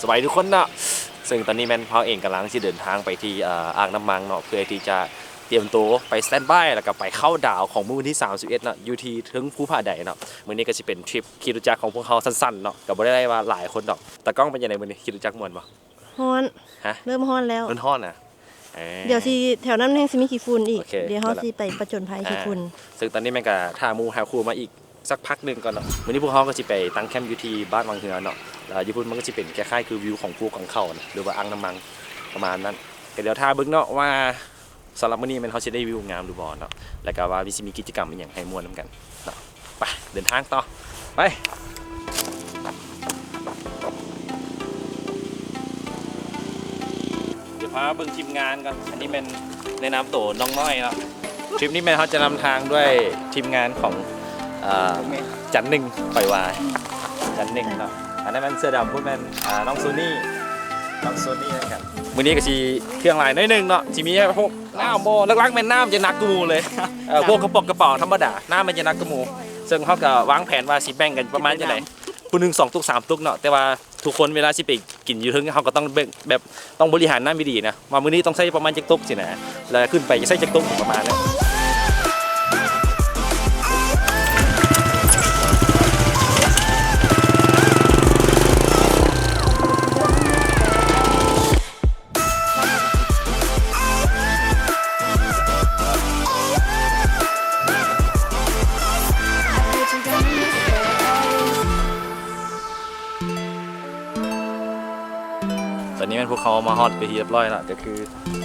ໄປທຸກຄົນເນາະ. ເຊິ່ງຕອນນີ້ແມ່ນພວກເຮົາເອງກຳລັງຊິເດີນທາງໄປທີ່ ເອີ ອ່າງນ້ຳມັງເນາະ ເພື່ອທີ່ຈະຕຽມໂຕໄປສະແຕນບາຍ ແລ້ວກໍໄປເຂົ້າດາວຂອງມື້ວັນທີສາມສິບເອັດເນາະ ຢູ່ທີ່ເທິງພູຜາໃດເນາະ. ມື້ນີ້ກໍຊິເປັນທຣິບຂີ່ລົດຈັກຂອງພວກເຮົາສັ້ນໆເນາະ ກໍບໍ່ໄດ້ວ່າຫຼາຍຄົນດອກ. ຕາກ້ອງເປັນຈັ່ງໃດມື້ນີ້ ຂີ່ລົດຈັກມ່ວນບໍ່? ຮ້ອນ. ຮະ? ເລີ່ມຮ້ອນແລ້ວ. ມັນຮ້ອນນະ? ເອີ ດຽວຊິແຖວນັ້ນແຮ່ງຊິມີຂີ້ຝຸ່ນອີກ. ໂອເຄ ດຽວເຮົາຊິໄປປະຈົນໄພຂີ້ຝຸ່ນ. ເຊິ່ງຕອນນີ້ແມ່ນກໍຖ້າໝູ່ຫາຄູ່ມາອີກ ສັກພັກໜຶ່ງກ່ອນເນາະ. ມື້ນີ້ພວກເຮົາກໍຊິໄປຕັ້ງແຄ້ມຢູ່ທີ່ບ້ານວັງເຮືອເນາະ ແລ້ວຢູ່ພຸ້ນມັນກໍຊິເປັນຄ້າຍໆຄືວິວຂອງພູກອງເຂົ້ານະ ຫຼືວ່າອ່າງນ້ຳມັງປະມານນັ້ນ. ກໍດຽວຖ້າເບິ່ງເນາະວ່າສຳລັບມື້ນີ້ແມ່ນເຮົາຊິໄດ້ວິວງາມຫຼືບໍ່ເນາະ ແລ້ວກໍວ່າມີ ຊິມີກິດຈະກຳອີ່ຫຍັງໃຫ້ມ່ວນນຳກັນເນາະ. ໄປ ເດີນທາງຕໍ່ ໄປ. ດຽວພາເບິ່ງທີມງານກ່ອນ. ອັນນີ້ແມ່ນແນະນຳໂຕນ້ອງນ້ອຍເນາະ. ທຣິບນີ້ແມ່ນເຮົາຈະນຳທາງດ້ວຍທີມງານຂອງ ເອີ ຈັນໜຶ່ງ ຂ້ອຍວ່າ ຈັນໜຶ່ງເນາະ. ອັນນັ້ນແມ່ນເສື້ອດຳ ພຸ້ນແມ່ນ ອາ ນ້ອງໂຊນີ ນ້ອງໂຊນີນຳກັນ. ມື້ນີ້ກໍຊິເຄື່ອງຫຼາຍໜ້ອຍໜຶ່ງເນາະ ຊິມີພວກນ້ຳບໍ່ ຫຼັກໆແມ່ນນ້ຳຈະໜັກກວ່າໝູ່ເລີຍ. ເອີ ພວກກະປ໋ອງກະເປົາທຳມະດາ ນ້ຳມັນຈະໜັກກວ່າໝູ່. ເຊິ່ງເຮົາກໍວາງແຜນວ່າຊິແບ່ງກັນປະມານຈັ່ງໃດ ຜູ້ໜຶ່ງສອງຕຸກສາມຕຸກເນາະ ແຕ່ວ່າ ທຸກຄົນເວລາຊິໄປກິນຢູ່ເທິງ ເຮົາກໍຕ້ອງເບິ່ງແບບ ຕ້ອງບໍລິຫານນ້ຳດີໆນະ ວ່າມື້ນີ້ຕ້ອງໃຊ້ປະມານຈັກຕຸກຊີ້ນະ ແລ້ວຂຶ້ນໄປຈະໃຊ້ຈັກຕຸກປະມານນັ້ນ. ຕອນນີ້ແມ່ນພວກເຮົາມາຮອດເປັນທີ່ຮຽບຮ້ອຍແລ້ວ ກໍຄື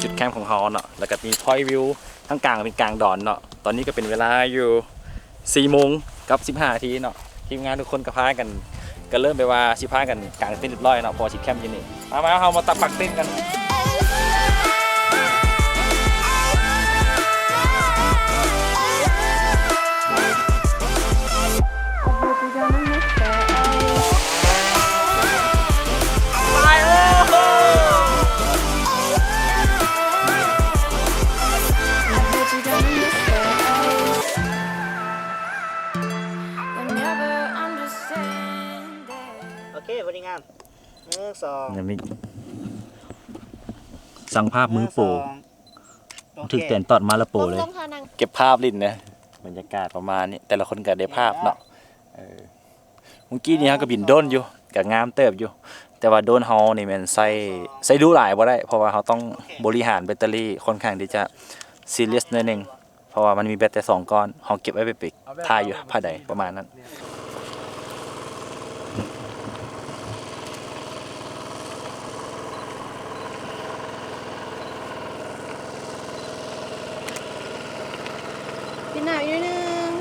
ຈຸດແຄມຂອງເຮົາເນາະ ແລ້ວກໍມີພອຍວິວທາງກາງເປັນກາງດອນເນາະ. ຕອນນີ້ກໍເປັນເວລາຢູ່ສີ່ໂມງກັບສິບຫ້ານາທີເນາະ. ທີມງານທຸກຄົນກໍພາກັນ ກໍເລີ່ມແບບວ່າຊິພາກັນກາງເຕັນຮຽບຮ້ອຍເນາະ ເພາະວ່າຊິແຄມຢູ່ນີ້. ມາ ມາ ເຮົາມາຕັ້ງປັກເຕັນກັນ. ໂອເຄ ພໍດີງາມ. ໜຶ່ງ ສອງ ຍັງມີ ຊ່າງພາບມືໂປ ໜຶ່ງ ສອງ ໂອເຄ ຖືກແຕນຕອດມາແລ້ວໂປເລີຍ. ເກັບພາບຫຼິ້ນນະ ບັນຍາກາດປະມານນີ້ ແຕ່ລະຄົນກໍໄດ້ພາບເນາະ. ເອີ ມື້ກີ້ນີ້ເຮົາກໍບິນໂດຣນຢູ່ ກໍງາມເຕີບຢູ່ ແຕ່ວ່າໂດຣນເຮົານີ້ແມ່ນໃຊ້ ໃຊ້ດຸຫຼາຍບໍ່ໄດ້ ເພາະວ່າເຮົາຕ້ອງບໍລິຫານແບັດເຕີຣີ ຄ່ອນຂ້າງທີ່ຈະຊີຣຽສໜ້ອຍໜຶ່ງ. ເພາະວ່າມັນມີແບັດແຕ່ສອງກ້ອນ ເຮົາເກັບໄວ້ໄປ ໄປຖ່າຍຢູ່ຜາໃດປະມານນັ້ນ. ປີນໜ້າອີກໜ້ອຍໜຶ່ງ.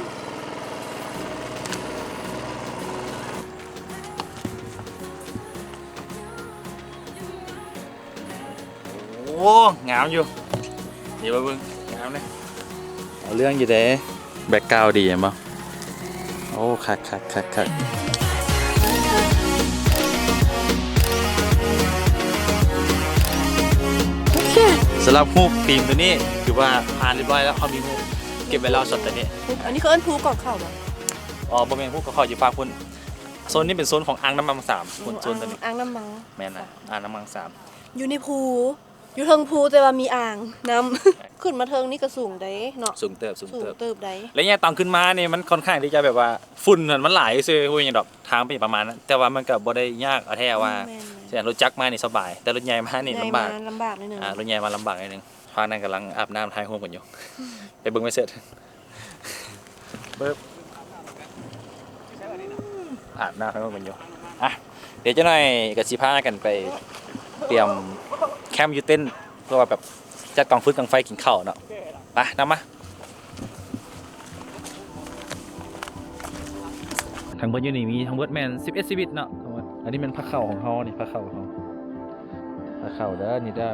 ໂອ້ ງາມຢູ່ ນີ້ມາເບິ່ງ ງາມເດ້ ເອົາເລື່ອງຢູ່ເດ້ ແບັກກຣາວດີແມ່ນບໍ່? ໂອ້ ຄັກໆໆໆ. ໂອເຄ ສຳລັບຮູບທີມໂຕນີ້ ຖືວ່າຜ່ານຮຽບຮ້ອຍແລ້ວ ເຮົາມີຮູບເກັບໄວ້ແລ້ວ ສອງໂຕນີ້. ອັນນີ້ເຂົາເອີ້ນພູກອງເຂົ້າບໍ່? ອໍ ບໍ່ແມ່ນ ພູກອງເຂົ້າຢູ່ຟາກພຸ້ນ. ໂຊນນີ້ເປັນໂຊນຂອງອ່າງນ້ຳມັງສາມ ໂຊນໂຕນີ້ ອ່າງນ້ຳມັງ ແມ່ນນະ ອ່າງນ້ຳມັງສາມ ຢູ່ໃນພູ ຢູ່ເທິງພູ ແຕ່ວ່າມີອ່າງນ້ຳ ຂຶ້ນມາເທິງນີ້ກໍສູງເດ້ເນາະ ສູງເຕີບ ສູງເຕີບ ສູງເຕີບໃດ໋. ໄລຍະຕອນຂຶ້ນມານີ້ມັນຄ່ອນຂ້າງທີ່ຈະແບບວ່າຝຸ່ນຫັ້ນມັນຫຼາຍຊື່ ບໍ່ເປັນຫຍັງດອກ ທາງເປັນປະມານນັ້ນ ແຕ່ວ່າມັນກໍບໍ່ໄດ້ຍາກແທ້ວ່າ ແມ່ນໆ ແຕ່ລົດຈັກມານີ້ສະບາຍ ແຕ່ລົດໃຫຍ່ມານີ້ລຳບາກ ລຳບາກໜ້ອຍໜຶ່ງ ອ່າ ລົດໃຫຍ່ມາລຳບາກໜ້ອຍໜຶ່ງ. ພາກນັ້ນກຳລັງອາບນ້ຳຖ່າຍຮູບກັນຢູ່ ໄປເບິ່ງໄປເສີດ. ປຶບ ອາບນ້ຳໃຫ້ມັນຢູ່. ອ່ະ ດຽວຈັກໜ້ອຍກໍຊິພາກັນໄປຕຽມແຄມຢູ່ເຕັນ ເພື່ອວ່າແບບຈັດກອງຟືນກອງໄຟກິນເຂົ້າເນາະ. ໄປ ນຳມາ. ທັງເບິດຢູ່ນີ້ມີທັງເບິດແມ່ນສິບເອັດຊີວິດເນາະ ທັງເບິດ. ອັນນີ້ແມ່ນພາເຂົ້າຂອງເຮົາ ນີ້ພາເຂົ້າຂອງເຮົາ ພາເຂົ້າເດີ ນີ້ເດີ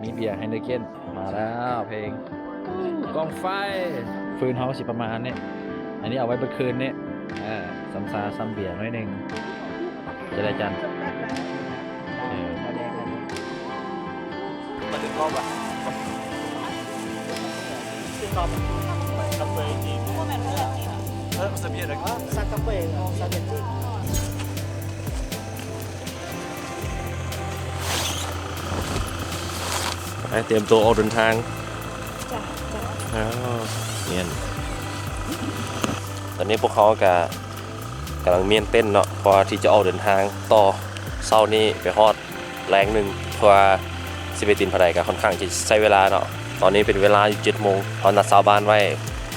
ມີເບຍ Heineken ມາແລ້ວ ເພງ ກອງໄຟ ຟືນເຮົາຊິປະມານນີ້ ອັນນີ້ເອົາໄວ້ເບິດຄືນນີ້ ເອີ ຊຳຊາຊຳເບຍໜ້ອຍໜຶ່ງ ຈະໄດ້ຈັນ ເອີ ເອີ ສະບຽນ ສະບຽນ. ໄປ ຕຽມຕົວອອກເດີນທາງ. ຈ້າ ຈ້າ. ອ້າວ ມ້ຽນ. ຕອນນີ້ພວກເຮົາກະກຳລັງມ້ຽນເຕັນເນາະ ເພາະວ່າທີ່ຈະອອກເດີນທາງຕໍ່ເຊົ້ານີ້ໄປຮອດແລງໜຶ່ງ ເພາະວ່າຊິໄປຕີນຜາໃດກະຄ່ອນຂ້າງທີ່ຈະໃຊ້ເວລາເນາະ. ຕອນນີ້ເປັນເວລາຢູ່ເຈັດໂມງ ເຮົານັດຊາວບ້ານໄວ້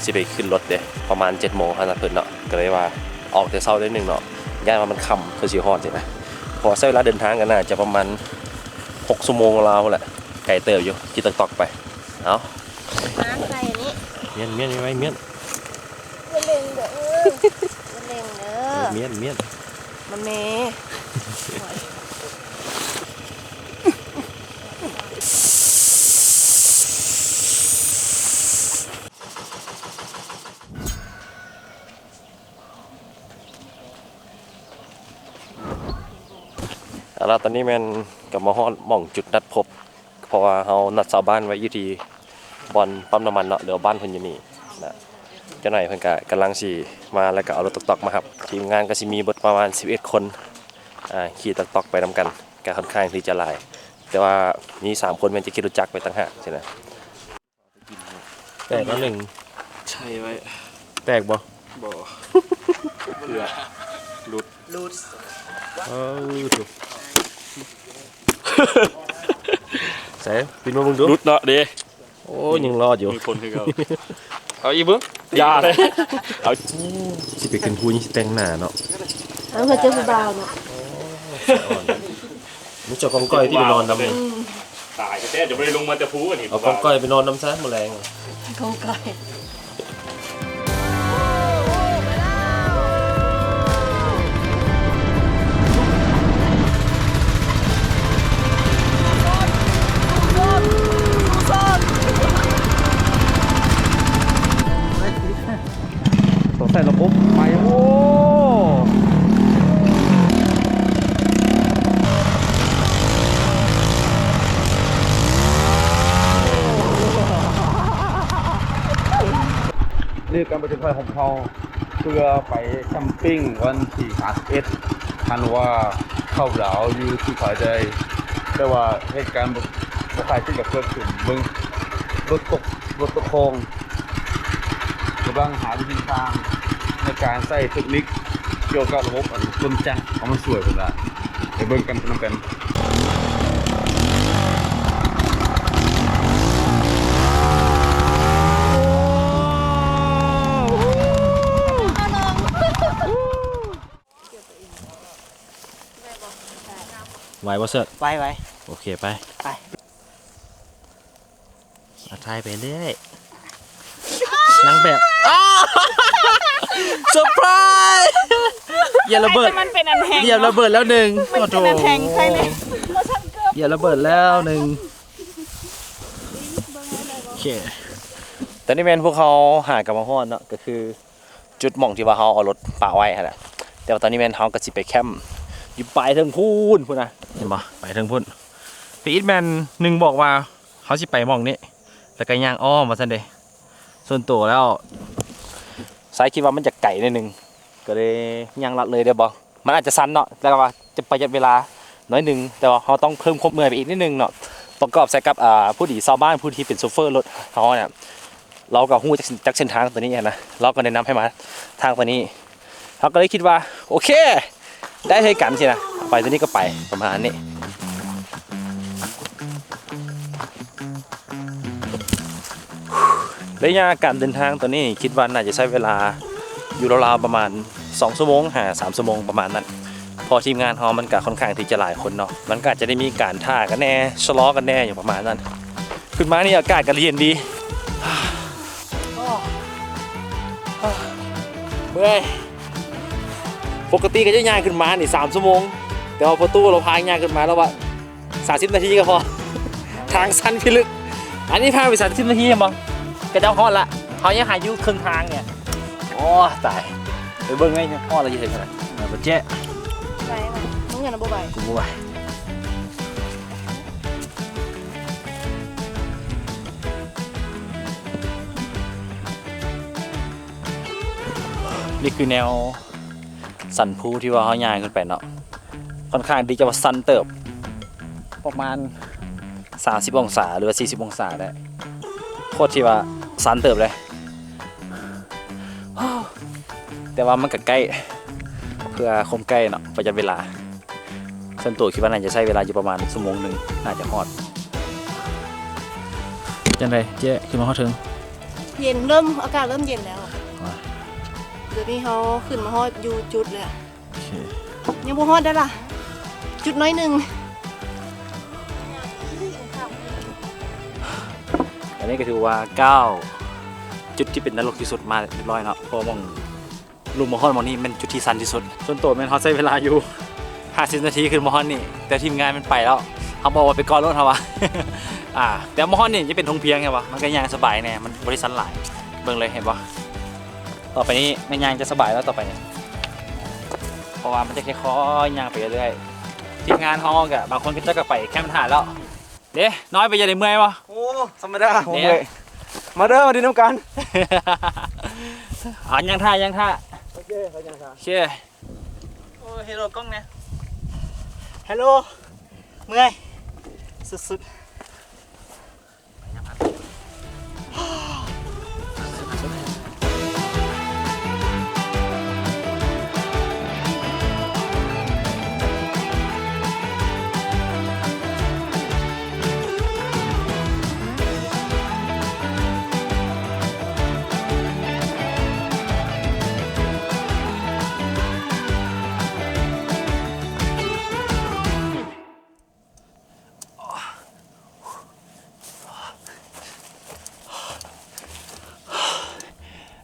ຊິໄປຂຶ້ນລົດເດ້ ປະມານເຈັດໂມງ ເຮົານັດເພິ່ນເນາະ ກະເລີຍວ່າອອກແຕ່ເຊົ້າໜ້ອຍໜຶ່ງເນາະ ຢ້ານວ່າມັນຄ່ຳເພິ່ນຊິຮອດຊີ້ນະ ເພາະວ່າໃຊ້ເວລາເດີນທາງກະໜ້າຈະປະມານຫົກຊົ່ວໂມງລາວພຸ້ນແຫຼະ ໄກເຕີບຢູ່ ຂີ່ຕອກໆໄປ. ເອົາ ມາໃສ່ອັນນີ້ ມ້ຽນ ມ້ຽນໄວໆ ມ້ຽນ. ຢ່າເລັ່ງເດີ ຢ່າເລັ່ງເດີ ມ້ຽນ ມ້ຽນ ມັນແມ່ ເອົາລະ ຕອນນີ້ແມ່ນກໍມາຮອດໝ່ອງຈຸດນັດພົບ ເພາະວ່າເຮົານັດຊາວບ້ານໄວ້ຢູ່ທີ່ບ່ອນປ້ຳນ້ຳມັນເນາະ ຫຼືວ່າບ້ານເພິ່ນຢູ່ນີ້ນະ. ຈັກໜ້ອຍເພິ່ນກະກຳລັງຊິມາ ແລ້ວກະເອົາລົດຕອກໆມາຮັບ. ທີມງານກະຊິມີເບິດປະມານສິບເອັດຄົນ ອາ ຂີ່ຕອກໆໄປນຳກັນ ກະຄ່ອນຂ້າງທີ່ຈະຫຼາຍ ແຕ່ວ່າມີສາມຄົນແມ່ນຈະຂີ່ລົດຈັກໄປຕ່າງຫາກຊີ້ນະ. ແຕກແລ້ວໜຶ່ງ ໃສ່ໄວ້ ແຕກບໍ່? ບໍ່ ເກືອບ ຫຼຸດ ຫຼຸດ. ເອີ ໃສ ປິ່ນມາເບິ່ງດູ ຫຼຸດເນາະເດ້. ໂອ້ ຍັງລອດຢູ່ ມີຄົນຄືເກົ່າ. ເອົາອີກເບິ່ງ ຢ່າເລີຍ ເອົາ ຊິໄປຂຶ້ນພູຍັງຊິແຕ່ງໜ້າເນາະ. ເອີ ເຂົາເຈົ້າຜູ້ບ່າວເນາະ. ມີເຈົ້າຂອງກ້ອຍທີ່ໄປນອນນຳນີ້ ຕາຍແທ້ໆ ຈະບໍ່ໄດ້ລົງມາແຕ່ພູອັນນີ້ ເອົາຂອງກ້ອຍໄປນອນນຳຊະມື້ແລງ ຂອງກ້ອຍ. ຕ້ອງໃສ່ລະບົບໃໝ່ ໂອ້ ນີ້ການປະຈົນໄພຂອງເຮົາ ເພື່ອໄປແຄມປິງວັນທີສາມສິບເອັດທັນວາ ເຂົ້າລາວຢູ່ທີ່ຜາໃດ ແຕ່ວ່າເຫດການບໍ່ ບໍ່ຄາດຄິດກໍເກີດຂຶ້ນ. ເບິ່ງ ລົດຕົກ ລົດຕົກຄອງ ກຳລັງຫາວິທີທາງໃນການໃຊ້ເຕັກນິກກ່ຽວກັບລະບົບອັນຕົ້ນຈັກເອົາມາຊ່ວຍເພິ່ນວ່າ ໄປເບິ່ງກັນນຳກັນ. ໄຫວບໍ່ເສີດ? ໄຫວ ໄຫວ. ໂອເຄ ໄປ ໄປ. ອ່ະ ຖ່າຍໄປເລື້ອຍ ນາງແບບ ອ້າ ເຊີໄພຣສ໌ ຢຽບລະເບີດ ມັນເປັນອັນແຮງ ຢຽບລະເບີດແລ້ວໜຶ່ງ. ໂອ້ໂຫ ຢຽບລະເບີດແລ້ວໜຶ່ງ. ໂອເຄ ຕອນນີ້ແມ່ນພວກເຮົາຫາກໍມາຮອດເນາະ ກໍຄື ຈຸດໝ່ອງທີ່ວ່າເຮົາເອົາລົດປະໄວ້ຫັ້ນແຫຼະ ແຕ່ວ່າຕອນນີ້ແມ່ນເຮົາກໍຊິໄປແຄມຢູ່ປາຍເທິງພຸ້ນ ພຸ້ນນະ ເຫັນບໍ່ ປາຍເທິງພຸ້ນ. ພີ່ອິດແມ່ນໜຶ່ງບອກວ່າເຮົາຊິໄປໝ່ອງນີ້ ແລ້ວກໍຍ່າງອ້ອມວ່າຊັ້ນເດ. ສ່ວນໂຕແລ້ວ ຊາຍຄິດວ່າມັນຈະໄກໜ້ອຍໜຶ່ງ ກໍເລີຍຍ່າງລັດເລີຍໄດ້ບໍ່? ມັນອາດຈະຊັນເນາະ ແຕ່ວ່າຈະປະຢັດເວລາໜ້ອຍໜຶ່ງ ແຕ່ວ່າເຮົາຕ້ອງເພີ່ມຄວາມເມື່ອຍໄປອີກນິດໜຶ່ງເນາະ ປະກອບໃສ່ກັບ ອາ ຜູ້ດີຊາວບ້ານຜູ້ທີ່ເປັນໂຊເຟີລົດເຮົານະ ລາວກໍຮູ້ຈັກ ຈັກເສັ້ນທາງຕົວນີ້ຫັ້ນນະ ລາວກໍແນະນຳໃຫ້ມາທາງຕົວນີ້ ເຮົາກໍເລີຍຄິດວ່າ ໂອເຄ ໄດ້ຄືກັນຊີ້ນະ ໄປຕົວນີ້ກໍໄປ ປະມານນີ້. ໄລຍະການເດີນທາງຕົວນີ້ ຄິດວ່າໜ້າຈະໃຊ້ເວລາຢູ່ລາວໆປະມານສອງຊົ່ວໂມງຫາສາມຊົ່ວໂມງປະມານນັ້ນ ເພາະທີມງານເຮົາມັນກະຄ່ອນຂ້າງທີ່ຈະຫຼາຍຄົນເນາະ ມັນກະອາດຈະໄດ້ມີການຖ້າກັນແດ່ ຊະລໍກັນແດ່ ຢູ່ປະມານນັ້ນ. ຂຶ້ນມານີ້ອາກາດກໍເຢັນດີ ເມື່ອຍ. ປົກກະຕິກໍຈະຍ່າງຂຶ້ນມານີ້ສາມຊົ່ວໂມງ ແຕ່ວ່າພໍ່ຕູ້ລາວພາຍ່າງຂຶ້ນມາ ລາວວ່າສາມສິບນາທີກໍພໍ ທາງຊັນພິລຶກ. ອັນນີ້ຜ່ານໄປສາມສິບນາທີແມ່ນບໍ່? ກະເຈົ້າຮອດລະ ເຮົາຍັງຫາຢູ່ເຄິ່ງທາງນີ້. ໂອ້ ຕາຍ ໄປເບິ່ງໄງຮອດລະ ຢູ່ເທິງຫັ້ນນະ ບໍ່ແຈ້. ໄປ ມຶງຫັ້ນນະບໍ່ໄປ ກູບໍ່ໄປ. ນີ້ຄືແນວສັນພູທີ່ວ່າເຮົາຍ່າງຂຶ້ນໄປເນາະ ຄ່ອນຂ້າງທີ່ຈະວ່າຊັນເຕີບ ປະມານ ສາມສິບອົງສາ ຫຼືວ່າສີ່ສິບອົງສາໄດ້ ໂຄດທີ່ວ່າຊັນເຕີບເລີຍ. ແຕ່ວ່າມັນກໍໃກ້ ເພື່ອຄວາມໃກ້ເນາະ ປະຢັດເວລາ. ສ່ວນຕົວຄິດວ່າໜ້າຈະໃຊ້ເວລາຢູ່ປະມານຊົ່ວໂມງໜຶ່ງ ໜ້າຈະຮອດ. ເປັນຈັ່ງໃດເຈ້ ຂຶ້ນມາຮອດເທິງ? ເຢັນ ເລີ່ມ ອາກາດເລີ່ມເຢັນແລ້ວ. ດຽວນີ້ເຮົາຂຶ້ນມາຮອດຢູ່ຈຸດແລ້ວ. ໂອເຄ ຍັງບໍ່ຮອດເດ້ລະ ຈຸດໜ້ອຍໜຶ່ງ. ອັນນີ້ກໍຖືວ່າກ້າວຈຸດທີ່ເປັນນະລົກທີ່ສຸດມາຮຽບຮ້ອຍເນາະ ເພາະວ່າໝ່ອງ ລຸ່ມມາຮອດໝ່ອງນີ້ແມ່ນຈຸດທີ່ຊັນທີ່ສຸດ. ສ່ວນໂຕແມ່ນເຮົາໃຊ້ເວລາຢູ່ຫ້າສິບນາທີຂຶ້ນມາຮອດນີ້ ແຕ່ທີມງານມັນໄປແລ້ວ ເຮົາບອກວ່າໄປກ່ອນໂລດ ເຮົາວ່າ. ອ່າ ແຕ່ມາຮອດນີ້ຈະເປັນທົ່ງພຽງ ເຫັນບໍ່? ມັນກໍຍ່າງສະບາຍແດ່ ມັນບໍ່ໄດ້ຊັນຫຼາຍ. ເບິ່ງເລີຍ ເຫັນບໍ່? ຕໍ່ໄປນີ້ແມ່ນຍ່າງຈະສະບາຍແລ້ວຕໍ່ໄປນີ້ ເພາະວ່າມັນຈະຄ່ອຍໆຍ່າງໄປເລື້ອຍໆ. ທີມງານເຮົາກໍບາງຄົນກໍເຈົ້າກໍໄປແຄມທະຫານແລ້ວ. ເດ້ ນ້ອຍ ເປັນຈັ່ງໃດ ເມື່ອຍບໍ່? ໂອ້ ທຳມະດາ ເດ້ ເມື່ອຍ. ມາເດີ ມາຫຼິ້ນນຳກັນ. ເອົາ ຍ່າງຖ້າ ຍ່າງຖ້າ. ໂອເຄ ເຮົາຍ່າງຖ້າ. ໂອເຄ. ໂອ້ ເຮໂລກ້ອງແດ່. ເຮໂລ ເມື່ອຍສຸດໆ.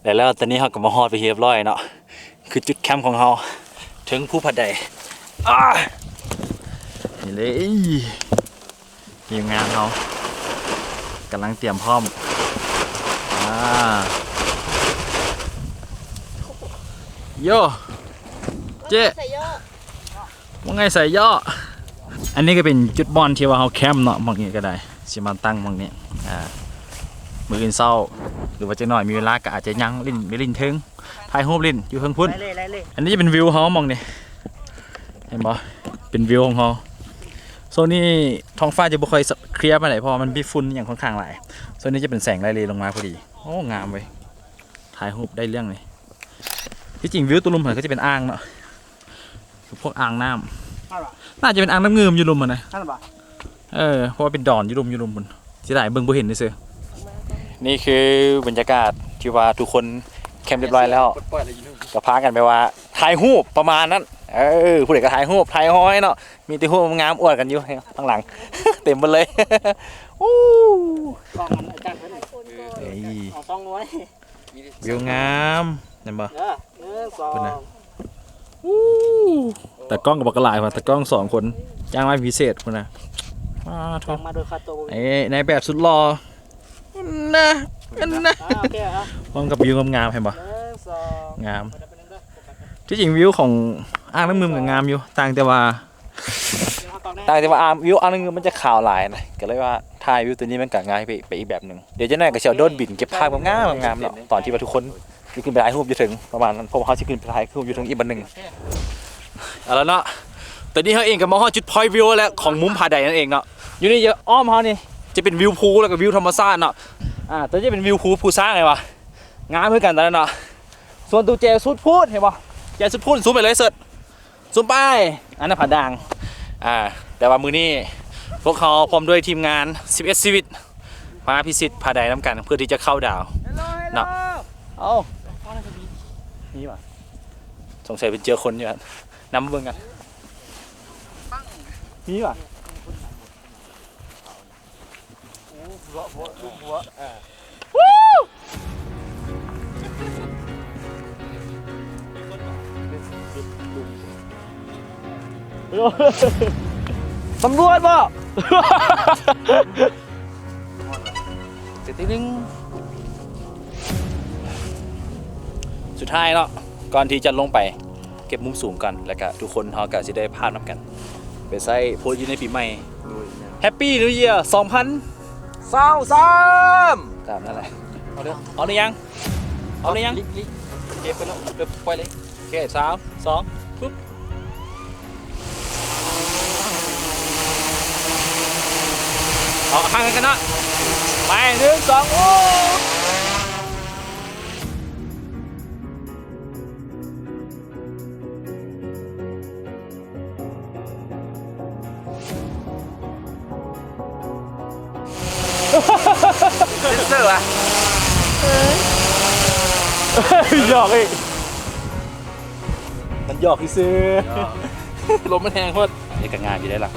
ແລ້ວ ແລ້ວຕອນນີ້ເຮົາກໍມາຮອດເປັນທີ່ຮຽບຮ້ອຍເນາະ ຄືຈຸດແຄມຂອງເຮົາ ເທິງພູຜາໄດ. ອາ ນີ້ເລີຍ ທີມງານເຮົາກຳລັງຕຽມພ້ອມ. ອາ ໂຢ ເຈ້ ໃສ່ເຍາະ. ວ່າໄງສາຍເຍາະ. ອັນນີ້ກໍເປັນຈຸດບ່ອນທີ່ວ່າເຮົາແຄມເນາະ ໝ່ອງນີ້ກໍໄດ້ ຊິມາຕັ້ງໝ່ອງນີ້. ອ່າ ມື້ອື່ນເຊົ້າ ຫຼືວ່າຈັກໜ້ອຍມີເວລາກໍອາດຈະຍ່າງຫຼິ້ນ ໄປຫຼິ້ນເທິງ ຖ່າຍຮູບຫຼິ້ນຢູ່ເທິງພຸ້ນ. ໄດ້ເລີຍ ໄດ້ເລີຍ. ອັນນີ້ຈະເປັນວິວເຮົາໝ່ອງນີ້ ເຫັນບໍ່? ເປັນວິວຂອງເຮົາ. ໂຊນນີ້ທ້ອງຟ້າຈະບໍ່ຄ່ອຍເຄລຍປານໃດ ເພາະວ່າມັນມີຝຸ່ນອີ່ຫຍັງຂ້ອນຂ້າງຫຼາຍ. ໂຊນນີ້ຈະເປັນແສງໄລ່ເລລົງມາພໍດີ. ໂອ້ ງາມເວີຍ ຖ່າຍຮູບໄດ້ເລື່ອງເລີຍ. ທີ່ຈິງວິວຕົວລຸ່ມຫັ້ນກໍຈະເປັນອ່າງເນາະ ຄືພວກອ່າງນ້ຳ ນັ້ນຫວາ? ໜ້າຈະເປັນອ່າງນ້ຳງື່ມຢູ່ລຸ່ມຫັ້ນນະ. ນັ້ນຫວາ? ເອີ ເພາະວ່າເປັນດອນຢູ່ລຸ່ມ ຢູ່ລຸ່ມພຸ້ນ ເສຍດາຍເບິ່ງບໍ່ເຫັນຊື່ໆ. ນີ້ຄືບັນຍາກາດທີ່ວ່າທຸກຄົນແຄມຮຽບຮ້ອຍແລ້ວ ກໍພາກັນແບບວ່າຖ່າຍຮູບປະມານນັ້ນ. ເອີ ຜູ້ໃດກໍຖ່າຍຮູບ ຖ່າຍຮອຍເນາະ ມີແຕ່ຮູບງາມອວດກັນຢູ່ທາງຫຼັງ ເຕັມໝົດເລີຍ. ໂອ້ ກ້ອງມັນອາຈານເພິ່ນ ເອີຍ ເອົາກ້ອງໄວ້. ວິວງາມ ເຫັນບໍ່? ເອີ ໜຶ່ງ ສອງ ພຸ້ນນະ. ອູ້ ຕາກ້ອງກໍບັກຫຼາຍວ່າ ຕາກ້ອງສອງຄົນ ຈ້າງມາພິເສດພຸ້ນນະ. ອ້າໂທ້ ມາໂດຍຄ່າໂຕ. ເອີ ນາຍແບບສຸດຫຼໍ່ ພຸ້ນນະ ຫັ້ນນະ. ອ່າ ໂອເຄ ອ່ະ ພ້ອມກັບວິວງາມໆ ເຫັນບໍ່? ໜຶ່ງ ສອງ ງາມ. ທີ່ຈິງວິວຂອງອ່າງນ້ຳງື່ມກໍງາມຢູ່ ຕ່າງແຕ່ວ່າ ຕ່າງແຕ່ວ່າອ່າງ ວິວອ່າງນ້ຳງື່ມມັນຈະຂາວຫຼາຍນະ ກໍເລີຍວ່າຖ່າຍວິວຕົວນີ້ມັນກໍງ່າຍໄປ ໄປອີກແບບໜຶ່ງ. ດຽວຈັກໜ້ອຍກໍຊິເອົາໂດຣນບິນເກັບພາບງາມໆເນາະ ຕອນທີ່ວ່າທຸກຄົນຊິຂຶ້ນໄປຖ່າຍຮູບຢູ່ເທິງ ປະມານນັ້ນ ເພາະວ່າເຮົາຊິຂຶ້ນໄປຖ່າຍຮູບຢູ່ເທິງອີກບັດໜຶ່ງ. ເອົາລະເນາະ ຕອນນີ້ເຮົາເອງກໍມາຮອດຈຸດພອຍວິວແລ້ວ ຂອງມຸມຜາໃດນັ້ນເອງເນາະ. ຢູ່ນີ້ຈະອ້ອມເຮົານີ້ຈະເປັນວິວພູ ແລ້ວກໍວິວທຳມະຊາດເນາະ. ອ່າ ຕົວນີ້ເປັນວິວພູພູຊ້າງ ເຫັນບໍ່? ງາມຄືກັນຕອນນັ້ນເນາະ. ສ່ວນຕູ້ແຈສຸດພຸ້ນ ເຫັນບໍ່? ແຈສຸດພຸ້ນ ຊູມໄປເລີຍເສີດ ຊູມໄປ ອັນນັ້ນຜາດ່າງ. ອ່າ ແຕ່ວ່າມື້ນີ້ພວກເຮົາພ້ອມດ້ວຍທີມງານສິບເອັດຊີວິດ ມາພິຊິດຜາໃດນຳກັນ ເພື່ອທີ່ຈະເຂົ້າດາວເນາະ. ເອົ້າ ມີຫວາ? ສົງໄສເປັນເຈີຄົນຢູ່ຫັ້ນ ນຳເບິ່ງກັນ ມີຫວາ? ຕຳຫຼວດບໍ່? ເຕັມທີ່ໜຶ່ງ. ສຸດທ້າຍເນາະ ກ່ອນທີ່ຈະລົງໄປ ເກັບມຸມສູງກ່ອນ ແລ້ວກະທຸກຄົນເຮົາກະຊິໄດ້ພາບນຳກັນ ໄປໃຊ້ໂພສຢູ່ໃນປີໃໝ່. ໂດຍ Happy New Year ສອງພັນຊາວສາມ ຕາມນັ້ນແຫຼະ. ເອົາເດີ ເອົາຫຼືຍັງ? ເອົາຫຼືຍັງ? ລິ ລິ ເກັບໄປແລ້ວ ເອີ ປ່ອຍເລີຍ. ໂອເຄ ສາມ ສອງ ປຶບ. ເອົາ ຫ່າງກັນເນາະ ໄປ ໜຶ່ງ ສອງ ໂອ້ ເຊັນເຊີຫວາ ຫຍອກອີກ ມັນຫຍອກຊື່ໆ ລົມມັນແຮງໂພດ ເຮັດກໍງາມຢູ່ເດ້ລະ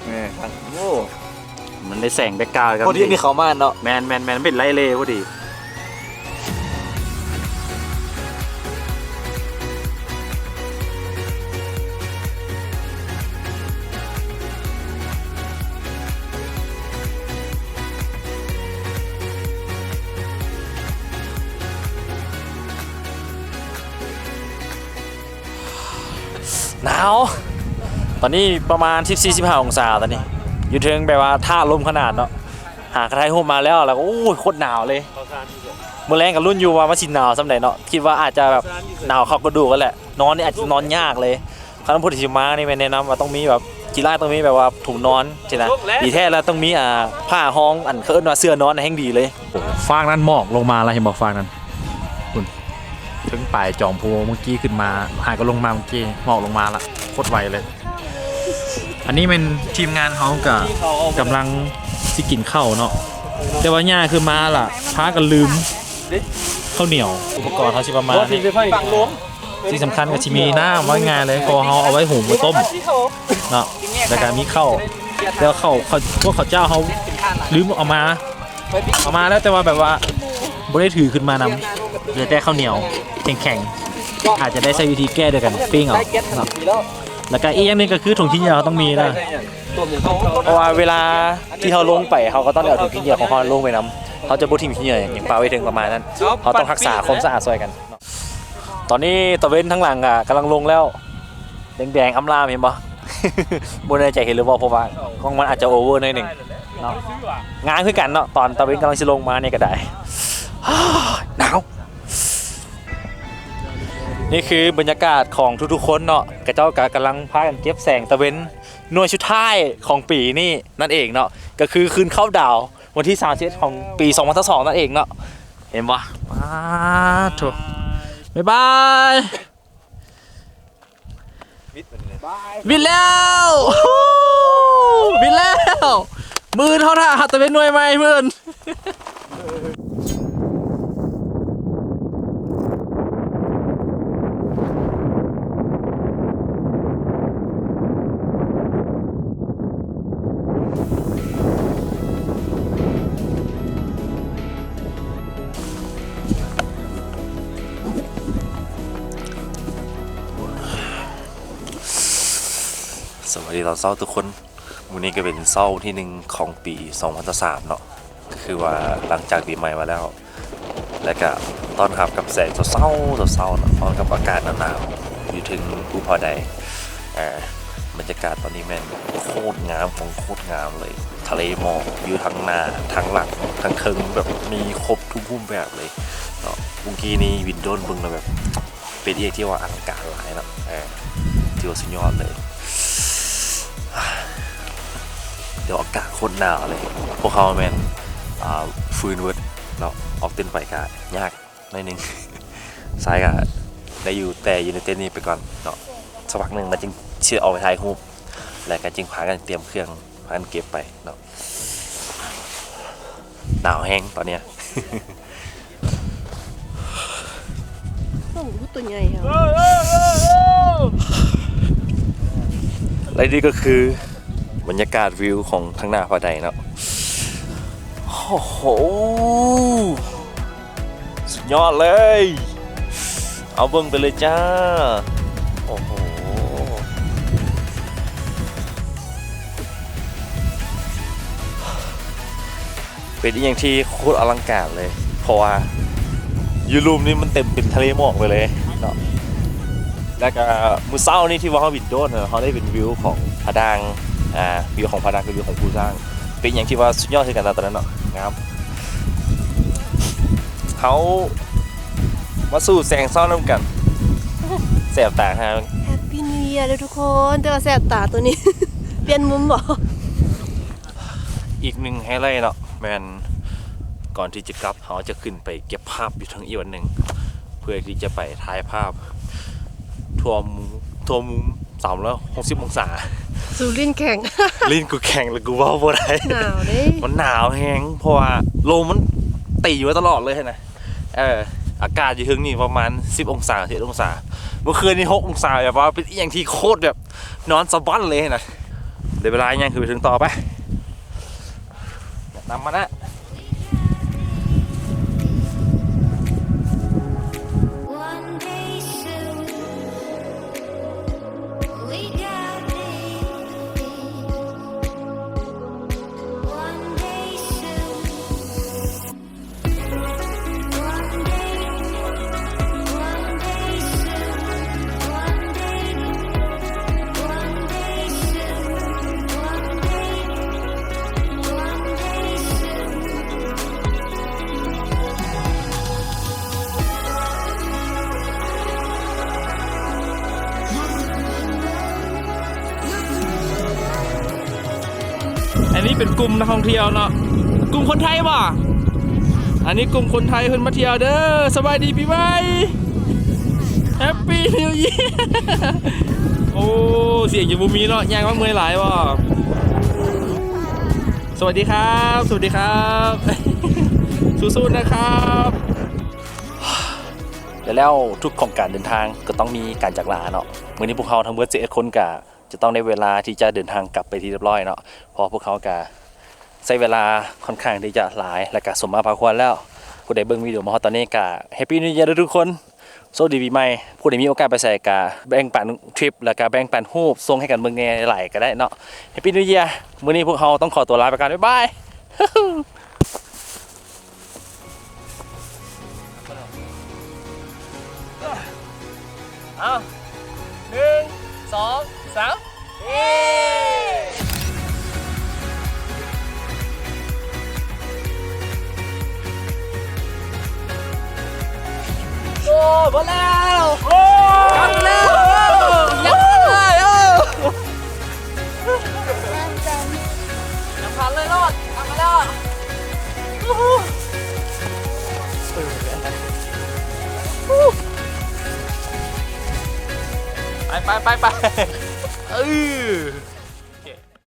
ແມ່ນ ໂອ້ ມັນໄດ້ແສງແບັກກຣາວກັນ ພໍດີ ນີ້ເຂົ້າມາເນາະ ແມ່ນໆໆ ເປັນໄລເລພໍດີ. ໜາວ ຕອນນີ້ປະມານສິບສີ່ ສິບຫ້າອົງສາຕອນນີ້ ຢູ່ເທິງແບບວ່າຖ້າລົມຂະໜາດເນາະ ຫາກະຖ່າຍຮູບມາແລ້ວ ແລ້ວກໍ ໂອ້ຍ ໂຄດໜາວເລີຍ ມື້ແລງກໍລຸ້ນຢູ່ວ່າມັນຊິໜາວສ່ຳໃດເນາະ ຄິດວ່າອາດຈະແບບໜາວເຂົ້າກະດູກຫັ້ນແຫຼະ ນອນນີ້ອາດຈະນອນຍາກເລີຍ ຄັນຜູ້ໃດຊິມານີ້ແມ່ນແນະນຳວ່າຕ້ອງມີແບບ ຂີ້ລ້າຍຕ້ອງມີແບບວ່າຖົງນອນຊີ້ນະ ດີແທ້ແລ້ວຕ້ອງມີ ອ່າ ຜ້າຮອງ ອັນເຂົາເອີ້ນວ່າເສື່ອນອນແຮ່ງດີເລີຍ. ໂອ້ ຟາກນັ້ນໝອກລົງມາແລ້ວ ເຫັນບໍ່ ຟາກນັ້ນ ພຸ້ນ ເທິງປາຍຈອມພູເມື່ອກີ້ຂຶ້ນມາ ຫາກໍລົງມາເມື່ອກີ້ ໝອກລົງມາລະ ໂຄດໄວເລີຍ. ອັນນີ້ແມ່ນທີມງານເຮົາກະກຳລັງຊິກິນເຂົ້າເນາະ ແຕ່ວ່າຍ່າຂຶ້ນມາລະ ພາກັນລືມເຂົ້າໜຽວ ອຸປະກອນເຮົາຊິປະມານນີ້. ສິ່ງສຳຄັນກໍຊິມີນ້ຳ ເວົ້າງ່າຍເລີຍ ເພາະວ່າເຮົາເອົາໄວ້ຫຸງໄວ້ຕົ້ມເນາະ ແລ້ວກໍມີເຂົ້າ ແຕ່ວ່າເຂົ້າ ເຂົ້າ ພວກເຂົ້າເຈົ້າເຮົາລືມເອົາມາ ເອົາມາແລ້ວ ແຕ່ວ່າແບບວ່າບໍ່ໄດ້ຖືຂຶ້ນມານຳ ເຫຼືອແຕ່ເຂົ້າໜຽວແຂງໆ ອາດຈະໄດ້ໃຊ້ວິທີແກ້ໂດຍການປີ້ງເອົາເນາະ ແລ້ວກໍອີກຢ່າງໜຶ່ງກໍຄືຖົງຂີ້ເຫຍື້ອເຮົາຕ້ອງມີນະ ເພາະວ່າເວລາທີ່ເຮົາລົງໄປ ເຮົາກໍຕ້ອງໄດ້ເອົາຖົງຂີ້ເຫຍື້ອຂອງເຮົາລົງໄປນຳ ເຮົາຈະບໍ່ຖິ້ມຂີ້ເຫຍື້ອຫຍັງປະໄວ້ເທິງປະມານນັ້ນ ເຮົາຕ້ອງຮັກສາຄວາມສະອາດຊ່ອຍກັນ. ຕອນນີ້ຕາເວັນທາງຫຼັງກໍກຳລັງລົງແລ້ວ ແດງໆອຳລາມ ເຫັນບໍ່? ບໍ່ແນ່ໃຈເຫັນຫຼືບໍ່ ເພາະວ່າກ້ອງມັນອາດຈະໂອເວີໜ້ອຍໜຶ່ງເນາະ ງາມຄືກັນເນາະ ຕອນຕາເວັນກຳລັງຊິລົງມານີ້ກໍໄດ້ ໜາວ. ນີ້ຄືບັນຍາກາດຂອງທຸກໆຄົນເນາະ ເຂົາເຈົ້າກໍກຳລັງພາກັນເກັບແສງຕາເວັນໜ່ວຍສຸດທ້າຍຂອງປີນີ້ນັ້ນເອງເນາະ ກໍຄືຄືນເຂົ້າດາວ ວັນທີສາມສິບເອັດຂອງປີສອງພັນຊາວສອງນັ້ນເອງເນາະ ເຫັນບໍ່? ປາດໂທ້ ບາຍບາຍ ວິດແລ້ວ ວິດແລ້ວ ມື້ອື່ນເຮົາຖ້າຫາຕາເວັນໜ່ວຍໃໝ່ມື້ອື່ນ. ສະບາຍດີຕອນເຊົ້າທຸກຄົນ. ມື້ນີ້ກໍເປັນເຊົ້າທີໜຶ່ງຂອງປີສອງພັນຊາວສາມເນາະ ກໍຄືວ່າຫຼັງຈາກປີໃໝ່ມາແລ້ວ ແລ້ວກະຕ້ອນຮັບກັບແສງເຊົ້າໆ ເຊົ້າໆເນາະ ພ້ອມກັບອາກາດໜາວໆ ຢູ່ເທິງພູຜາໃດ. ອາ ບັນຍາກາດຕອນນີ້ແມ່ນໂຄດງາມຂອງໂຄດງາມເລີຍ ທະເລໝອກຢູ່ທາງໜ້າ ທາງຫຼັງ ທາງເທິງ ແບບມີຄົບທຸກຮູບແບບເລີຍເນາະ. ເມື່ອກີ້ນີ້ບິນໂດຣນເບິ່ງແລ້ວແບບ ເປັນອີ່ຫຍັງທີ່ວ່າອະລັງການຫຼາຍເນາະ ເອີ ຖືວ່າສຸດຍອດເລີຍ. ແຕ່ວ່າອາກາດໂຄດໜາວເລີຍ ພວກເຮົາແມ່ນ ອາ ຟື້ນເວີດເນາະ ອອກເຕັ້ນໄປກະຍາກໜ້ອຍໜຶ່ງ ຊາຍກະໄດ້ຢູ່ ແຕ່ຢູ່ໃນເຕັ້ນນີ້ໄປກ່ອນເນາະ ສັກພັກໜຶ່ງແລ້ວຈຶ່ງຊິອອກໄປຖ່າຍຮູບ ແລ້ວກະຈຶ່ງພາກັນຕຽມເຄື່ອງ ພາກັນເກັບໄປເນາະ. ໜາວແຮງຕອນເນີ້ຍ ໂອ້ໂຫ ຕົວໃຫຍ່ແຮງ. ແລະນີ້ກໍຄືບັນຍາກາດວິວຂອງທາງໜ້າຜາໃດເນາະ. ໂອ້ໂຫ ສຸດຍອດເລີຍ ເອົາເບິ່ງໄປເລີຍຈ້າ. ໂອ້ໂຫ ເປັນອີ່ຫຍັງທີ່ໂຄດອະລັງການເລີຍ ເພາະວ່າຢູ່ລຸ່ມນີ້ມັນເຕັມເປັນທະເລໝອກໄປເລີຍເນາະ. ແລ້ວກະມື້ເຊົ້ານີ້ທີ່ວ່າເຮົາບິນໂດຣນນະ ເຮົາໄດ້ເຫັນວິວຂອງຜາດ່າງ ອາ ວິວຂອງຜາດ່າງ ຄືວິວຂອງພູຊ້າງ ເປັນຫຍັງທີ່ວ່າສຸດຍອດຄືກັນນະຕອນນັ້ນເນາະ ງາມ. ເຮົາມາສູ່ແສງເຊົ້ານຳກັນ ແສບຕາຫາ. Happy New Year ເດີທຸກຄົນ ແຕ່ວ່າແສບຕາໂຕນີ້ ປ່ຽນມຸມບໍ? ອີກໜຶ່ງໄຮໄລເນາະ ແມ່ນກ່ອນທີ່ຈະກັບ ເຮົາຈະຂຶ້ນໄປເກັບພາບຢູ່ເທິງອີກວັນໜຶ່ງ ເພື່ອທີ່ຈະໄປຖ່າຍພາບທົ່ວມຸມ ທົ່ວມຸມສາມຮ້ອຍຫົກສິບອົງສາ. ສູລີ້ນແຂງ ລີ້ນກູແຂງ ແລ້ວກູເວົ້າບໍ່ໄດ້ ໜາວເດ້ ມັນໜາວແຮງ ເພາະວ່າລົມມັນຕີມາຕະຫຼອດເລີຍຫັ້ນນະ. ເອີ ອາກາດຢູ່ເທິງນີ້ປະມານສິບອົງສາ ສິບເອັດອົງສາ. ເມື່ອຄືນນີ້ຫົກອົງສາ ແບບວ່າເປັນອີ່ຫຍັງທີ່ໂຄດແບບນອນສະບັ້ນເລີຍຫັ້ນນະ. ເດເວລາຍັງຄືໄປເທິງຕໍ່ໄປ ນຳມານະ. ອັນນີ້ເປັນກຸ່ມນັກທ່ອງທ່ຽວເນາະ ກຸ່ມຄົນໄທບໍ່? ອັນນີ້ກຸ່ມຄົນໄທເພິ່ນມາທ່ຽວເດີ. ສະບາຍດີປີໃໝ່ Happy New Year. ໂອ້ ສຽງຍັງບໍ່ມີເນາະ ຍ່າງມາເມື່ອຍຫຼາຍບໍ່? ສະຫວັດດີຄັບ ສະຫວັດດີຄັບ ສູ້ໆນະຄັບ. ແລະ ແລ້ວທຸກຂອງການເດີນທາງກໍຕ້ອງມີການຈາກລາເນາະ. ມື້ນີ້ພວກເຮົາທັງເບິດສິບເອັດຄົນກະ ຈະຕ້ອງໄດ້ເວລາທີ່ຈະເດີນທາງກັບເປັນທີ່ຮຽບຮ້ອຍເນາະ ເພາະວ່າພວກເຮົາກະໃຊ້ເວລາຄ່ອນຂ້າງທີ່ຈະຫຼາຍ ແລະ ກະສົມມາພາຄວນແລ້ວ. ຜູ້ໃດເບິ່ງວິດີໂອມາຮອດຕອນນີ້ກະ Happy New Year ເດີທຸກຄົນ ໂຊກດີປີໃໝ່. ຜູ້ໃດມີໂອກາດໄປໃສກະແບ່ງປັນທຣິບ ແລະ ກະແບ່ງປັນຮູບສົ່ງໃຫ້ກັນເບິ່ງແດ່ຫຼາຍກະໄດ້ເນາະ. Happy New Year. ມື້ນີ້ພວກເຮົາຕ້ອງຂໍຕົວລາໄປກ່ອນ ບາຍບາຍ. ເອົາ ໜຶ່ງ ສອງ ສາມ ເຢ້ ໂອ້ ໝົດແລ້ວ ໂອ້ ກັບແລ້ວ ຍັງບໍ່ທັນເລີຍ ໂອ້ ຍັງບໍ່ທັນເລີຍ ລອດ ກັບມາແລ້ວ ໄປ ໄປ ໄປ ໄປ ເອີ.